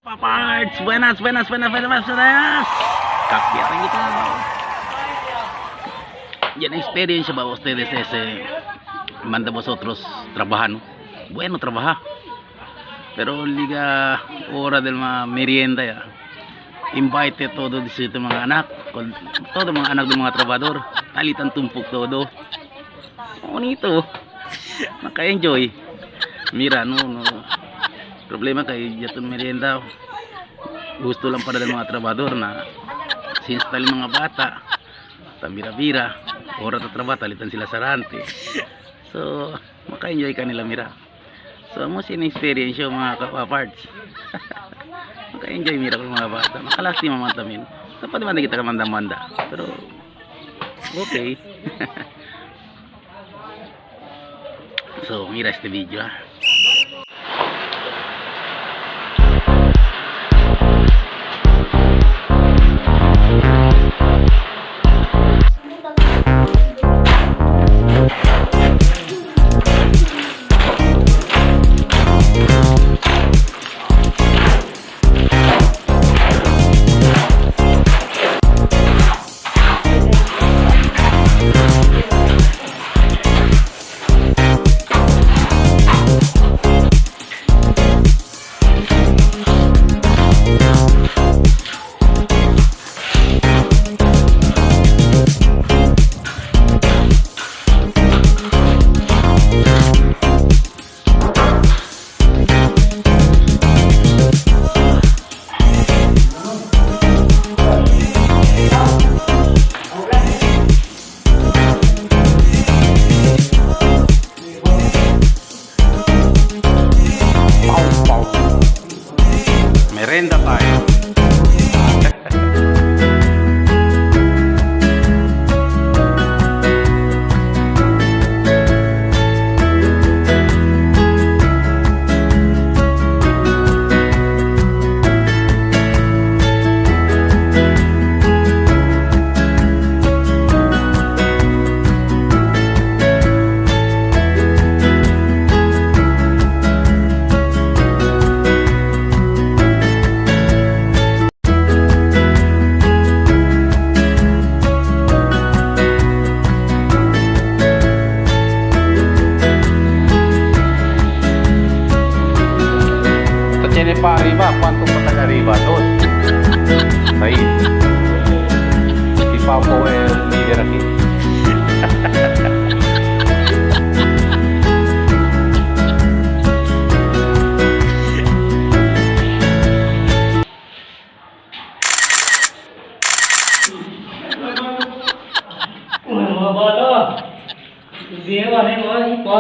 Paparts! Buenas, buenas, buenas, buenas, buenas! Kapiatan kita. Yan experience ba ustedes ese manda vosotros trabajar, no? Bueno trabajar. Pero liga hora del mga merienda ya. Invite todo dito mga anak, todo mga anak ng mga trabador, talitan tumpok todo. Bonito. Maka-enjoy. Mira, no, no. Problema kay jaton merienda. Gusto lang para ng mga trabador na since tali mga bata, tambira-bira, ora ta trabaho, talitan sila sarante. So, maka-enjoy kanila mira. So, mo sin experience yung mga kapaparts. Maka-enjoy mira kung mga bata. Makalasti mamantamin. So, pwede man kita kamanda-manda. Pero, okay. So, mira este video ah. Pau, pau. Merenda tayo. Sa tiene pa arriba, ¿cuánto pa taga arriba? Dos. Ahí. Si Paco el líder aquí. Mga bata. Hindi ba ni mga ipa.